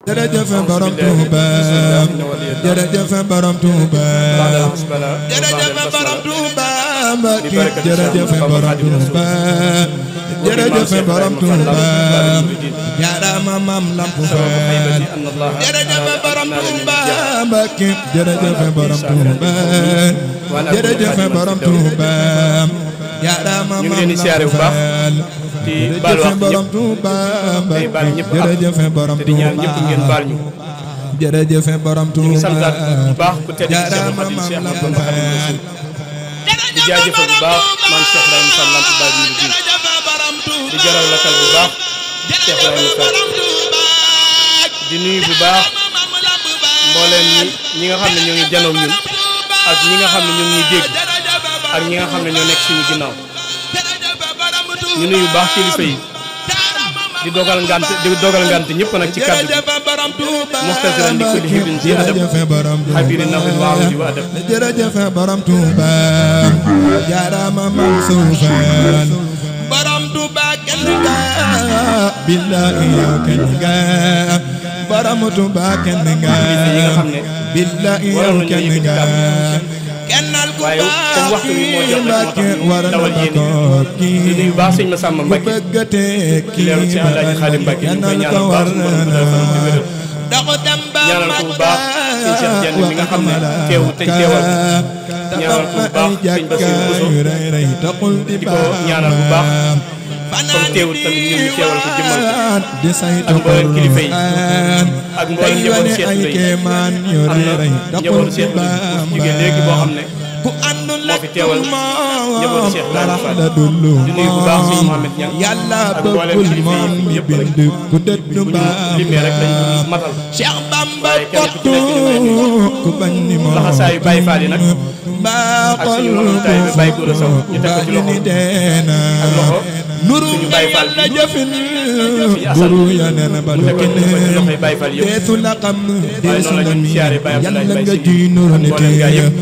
jërëjëf borom Touba jërëjëf borom Touba jërëjëf borom Touba Mbacké jërëjëf borom Touba jërëjëf borom Touba jaarama Maam Lamp Fall jërëjëf borom Touba Mbacké jërëjëf borom Touba jërëjëf borom Touba jaarama ñu ngi leen di siyaare bu baax di baal wax ñëpp tey baal ñëpp te di ñaan ñëpp ngeen baal ñu. jërëjëf borom Touba ñu ngi santaat bu baax ku tedd ci Cheikh Khadim Cheikh Ahmadou Khadim di jaajëfal bu baax man Cheikh Ibrahima Fall Lamp Baye Mouridine di jaral lakal bu baax Cheikh Ibrahima Fall di nuyu bu baax mbooleem ñi nga xam ne ñoo ngi janoog ñun ak ñi nga xam ne ñoo ngi dégg ak ñi nga xam ne ñoo nekk suñu ginnaaw ñu nuyu baax kilifa yi di dogal ngant ñëpp nag ci kàddu gi mustasiran di kulli hibin di adab xabiri nafin waaw di wa adab jërëjëf borom Touba jaarama Mansour Fall borom Touba kenn nga billahi yow kenn nga borom Touba kenn nga billahi yow kenn nga kennal ku waaye comme waxtu bi moo jot rek moo tax dawal yéen di nuyu baax sëñ Massamba Mbacké di leeru ci Alaaji Xaadim Mbacké ñu koy ñaanal bu baax ñaanal ko bu baax sëñ Cheikh Dieng mi nga xam ne teewu te teewal ñaanal ko bu baax sëñ Bassirou Bousso di ko ñaanal bu baax comme teewul tamit ñun ñu teewal ko jëmmal ko ak mboolem kilifa yi ak mboolem njabootu Cheikh Ndeye am na njabootu Cheikh Ndeye bu fi jógee léegi boo xam ne moo fi teewal njabootu Cheikh Ibrahima Fall di nuyu bu baax sëñ Mohamed Niang ak mboolem kilifa yi yëpp rek bu ñu limee rek dañ matal waaye kenn ku ci nekk ñu may nuyu laxasaayu Baye Fall yi nag ak suñu mënoon taay bi Baye Gora Sow ñu teg ko ci loxo ak loxo suñu Baye Fall bi suñu asal mu teg ko ci loxoy Baye Fall yëpp waaye noonu la ñu siyaare Baye Abdoulaye Baye Sy ak mboolem gaa yëpp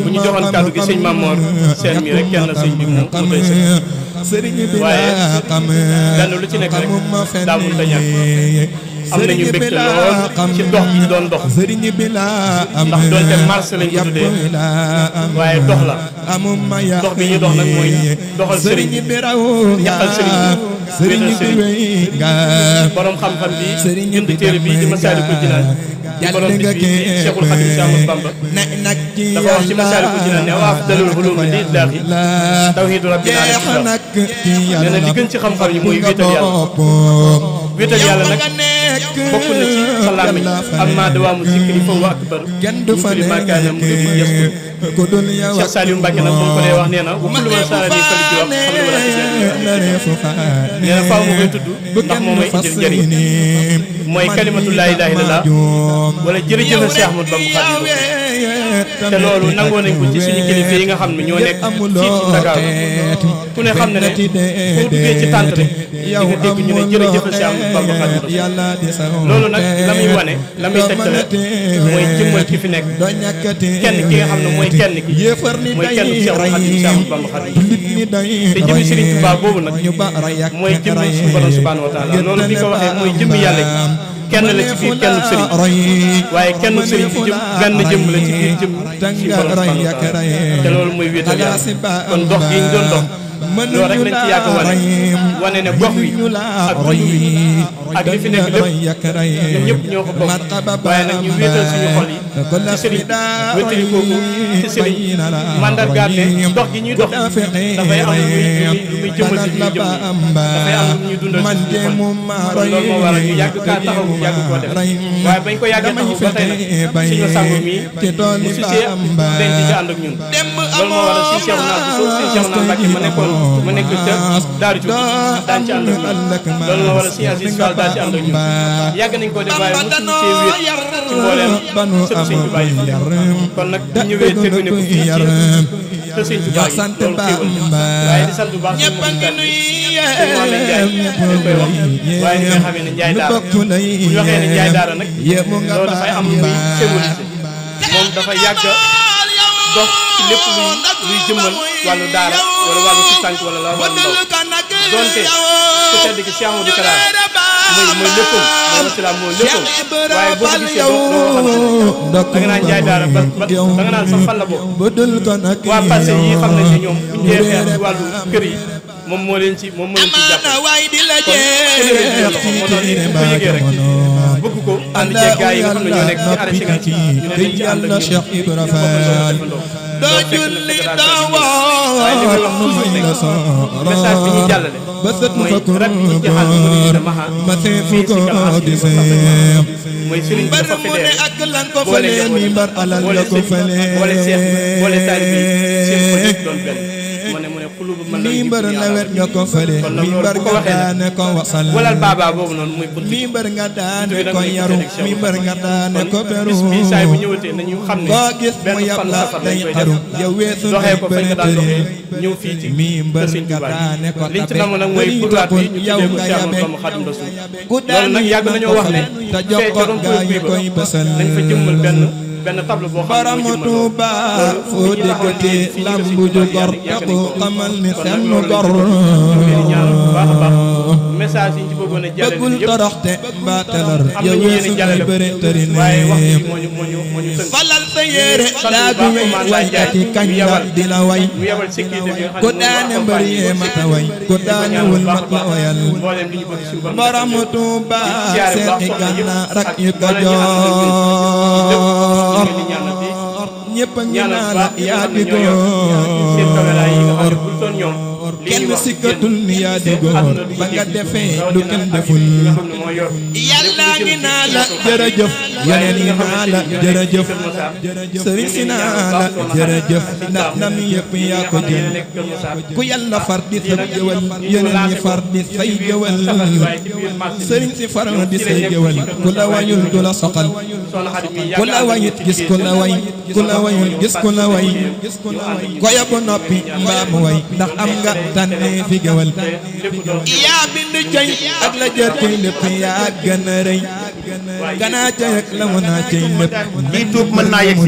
bu ñu joxoon kàddu gi sëñ Mamor seen mi rek kenn sëñ bi mu doy sëkk waaye lenn lu ci nekk rek daa mun ta ñàkk am nañu mbégte lool ci dox gi ñu doon dox ndax doonte marché lañ ko tuddee waaye dox la dox bi ñu dox nag mooy doxal sëriñ ñaqal sëriñ wéetal sëriñ borom xam-xam bi bind téere bi di Masaalikul Jinaan di borom bis bi Cheikhul Khadim Cheikh Ahmadou Bamba dafa wax ci Masaalikul Jinaan ne wa afdalul ulumi li itlaqi tawhidu rabbina nee na li gën ci xam-xam yi mooy wéetal yàlla wéetal yàlla nag bokk na ci sa làmmiñ amma dawaamu zikri fa huwa akbar min ma kaana muridun yaskur Cheikh Saliou Mbacké nag moom ko dee wax nee na wa kullu man saara nii fali ci wax xam ne wala nee na faaw ma koy tudd ndax moom may indil njëriñ mooy kalimatu laa ilaaha illallaah wala jërëjëf Cheikh Ahmadou Bamba Khadimu te loolu nangoo nañ ko ci suñu kilifa yi nga xam ne ñoo nekk fii ci Dakar ku ne xam ne ne foo duggee ci tànt rek di nga dégg ñu ne jërëjëf Cheikh Ahmadou Bamba Khadimu loolu nag la muy wane la muy tegtale mooy jëmmal ki fi nekk kenn ki nga xam ne mooy kenn ki mooy kenn Cheikh Ahmadou Bamba Khadimu te jëmmi Serigne Touba boobu nag mooy jëmmi suñu borom subhanahu wa taala loolu bi ko waxee mooy jëmmi yàlla ji kenn la ci biir kenn sëriñ waaye kenn sëriñ bi benn jëmm la ci biir jëmm suñu borom subhanahu wa taala te loolu mooy wéetal yàlla kon dox gi ñu doon dox loolu rek lañ ci yàgg wane ne gox wi ak dund wi ak li fi nekk lépp ñun ñëpp ñoo ko bokk waaye nag ñu wéetal suñu xol yi ci sëriñ wéetali kooku ci sëriñ mandargaat ne dox gi ñuy dox dafay am lu muy jëmmal si ñuy jëm dafay am lu ñuy dundal si suñu xol kon loolu moo waral ñu yàgg kaa taxaw yàgg koo def waaye bañ ko yàggee taxaw ba tey nag suñu sàngo mi mu susee denc ci ànd ak ñun loolu moo waral si Cheikh Naar bu soo si Cheikh Naar Mbacké ma nekk ca Daaru Cubb daan ci ànd ak ñun loolu moo waral si Aziz Fall daan ci ànd ak ñun yàgg nañ koo def waaye mosuñu cee wéet ci mbooleem sëb sëñ Tuubaa yi kon nag bu ñëwee terminé ko fii ci te sëñ Tuubaa yi loolu xéewal waaye di sant bu baax suñu moom suñu Mohamed Ndiaye dañ koy wax waaye ni nga xamee ne Ndiaye Daara bu ñu waxee ne Ndiaye Daara nag loolu dafay am muy symbolisé moom dafa yàgg dox ci lépp luy jëmmal wàllu daara wala wàllu ci tànk wala la wàllu ndaw donte ku tedd ki Cheikh Amadou Kara mooy léppam mooy wasilaam mooy léppam waaye boo ko gisee doo da nga naan jaay daara ba da nga naan sax fan la boobu waa passé yi xam nañ ne ñoom bu ñu dee xeex ci wàllu kër yi moom moo leen ci jàpp kon moo tax nit bu ko yëgee rek bëgg ko ànd ceeg gars yi nga xam ne ñoo nekk ci arrêté nga ci ñu ne dañ ci ànd ak ñun doo julli doo woor waaye li may wax toujours rek message bi ñuy jàllale mooy rab yi ci jaxal mu maha fii si kan mooy sëriñ bi dafa fédéré boole njaboot boole seex boole taalibe yi seen ko yëpp doon benn mu ne xulubu mën mi mbër nawet nga ko fële mi mbër nga daane ko wasal walal baaba boobu noonu muy bunt mi mbër nga daane ko yaru mi mbër nga daane ko beru bis bi saa bu ñëwatee nañu xam ne koo gis mu yab la day xaru yow weesu doxee ko fañ nga daan doxee ñëw fii ci mi mbër nga daane ko liñ ci namoon nag mooy pourwaat bi ñu tuddee ko Cheikh Ahmadou Khadim Rassoul loolu nag yàgg nañoo wax ne te jox ko gaa yi koy bësal nañ fa jëmmal benn table boo xam ne moo Tuuba foo déggati lambu ju gor te ko xamal ni seen gor message yi ñu ci bëggoon a jàllale bëggul toroxte mbaa telor yow weesu ngay bëre tëri ne falal sa yére daa gu wey waykat yi kañ la dina way ku daane mbër yee mata way ku daanewul mat la wayal borom Tuuba seexi Gànnaar rak yu Kajoor ñëpp a ngi naa la yaa di góor kenn sikkatul ni yaa di góor ba nga defee lu kenn deful yàlla ngi naa la jërëjëf yeneen yi naa la jërëjëf sëriñ si naa la jërëjëf ndax ndam yëpp yaa ko jël ku yàlla far di sa jëwal yeneen yi far di say jëwal sëriñ si far di say jëwal ku la wayul du la soxal ku la wayit gis ku la way ku la wayul gis ku la way goya bu noppi mbaa mu way ndax am nga tànnee fi gewal yaa bind cay ak la jër cay lépp yaa gën a rëy ganaa cay ak la mu naa cay lépp lii tuub mën naa yegg